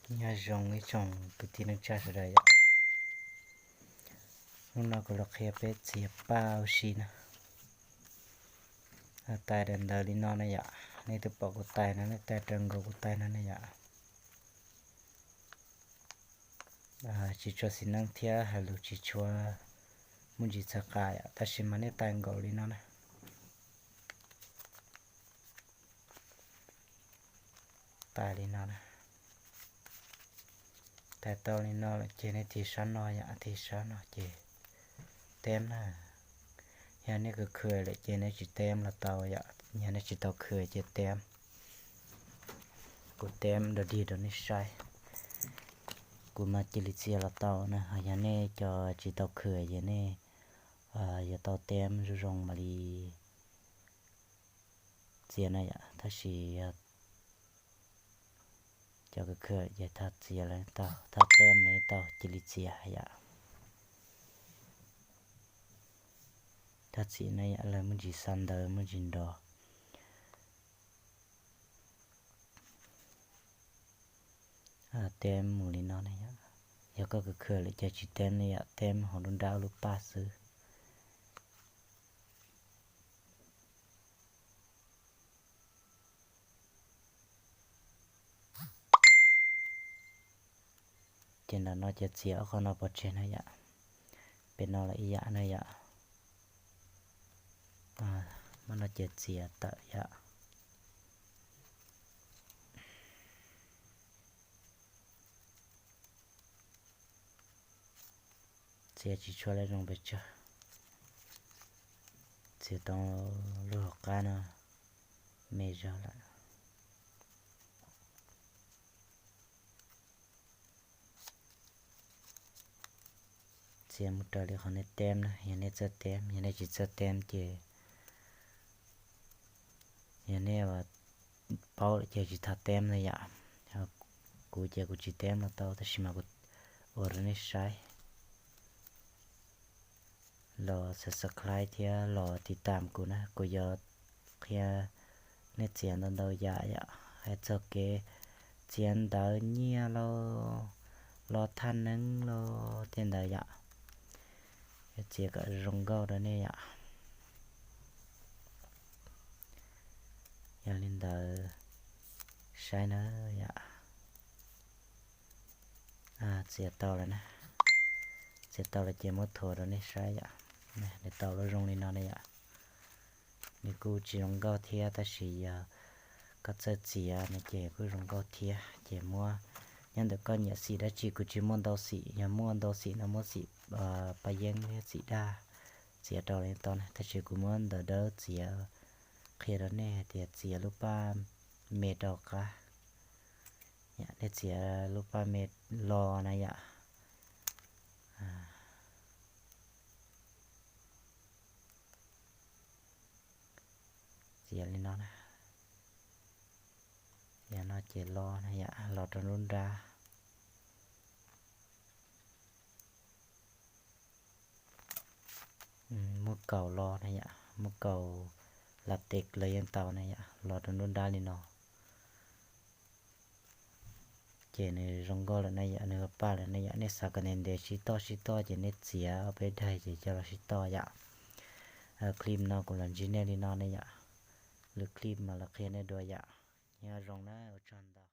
Nyob zoo ib tsoom kwv tij neej tsa sawv daws yom. Hnub no kuv los qhia peb txiav paj ua si na. Tais daws ntawd li no na yom. Nej twb pom kuv tais no, nej tais raws nkaus kuv tais no na yom. Tsis tshua xis neej thiab hais lus tsis tshua muaj ntsis txhav qas yom, tab sis mas nej tais nkaus li no na. Tais li no na. Tais tau li no lawm ces nej thim sab no yom, thim sab no ces teb na. Yog nej khwv khwv lawm ces nej tsis teb los tau yom, yog nej tsis tau khwv ces teb. Kuv teb dog dig rau nej saib. Kuv mas cia li txiav los tau na, ho yog nej cov tsis tau khwv ces nej yuav tau teb zoo zoo mam li txiav na yom, tab sis cov khwv khwv ces thov txiav los tau, thov teb los tau, cia li txiav yom. Thov txiav na yom, lawv muaj ntsis xa ntawv muaj ntsis nrov. Teb mus li no na yom. Yog koj khwv khwv lawm ces tsis teb na yom, teb hauv nruab nrab lub paj xwb. Ces ntawm no ces txiav ob qho no pov tseg na yom. Pem no los ib yam na yom. Muab no ces txiav tawm yom. Txiav tsis tshua lawm zoo pes tsawg. Txiav tau lub hauv qab no me zog lawm. Txiav mus raws li qhov nej teb na, yog nej txawj teb, yog nej tsis txawj teb ces, yog nej paub lawm ces tsis thov teb na yom. Kuv ces kuv tsis teb los tau, tab sis mas kuv ua rau nej saib. Los subscribe thiab los tiv tam kuv na, kuv yuav qhia nej txiav ntau ntau yam yom, hais txog kev txiav ntawv nyiaj los, los thaj neeb los tej ntawd yom. Yuav txiav kom zoo nkauj rau nej yom. Yog li ntawd saib na yom. Txiav tau lawm na. Txiav tau lawm ces muab thuav rau nej saib yom. Nws tau lub zoo li no na yom. Nws kuj tsis zoo nkauj thiab, tab sis yog koj txawj txiav no ces kuj zoo nkauj thiab. Ces muab, nyob ntawm koj nyiam xim dab tsi, kuv tsis muaj ntau xim, yog muaj ntau xim no muab xim paj yeeb thiab xim daj txiav rau li tau na, tab sis kuv muab ntawv dawb txiav qhia rau nej hais tias txiav lub paj me rau qab. Nej txiav lub paj me los na yom. Txiav li no na. Yog no ces los na yom, los rau nruab nrab. Muab kaus los na yom, muab kaus latex los yeej tau na yom, los rau nruab nrab li no. Ces nws zoo nkauj lawm na yom, nws ua paj lawm na yom, nej xav kom ntev ntev sib toj sib toj ces nej txiav ob peb daim ces coj los sib toj yom. Clip no kuv los ntsib nej li no na yom, lwm clip mas los qhia nej dua yom. Nyob zoo na, ua tsaug ntau.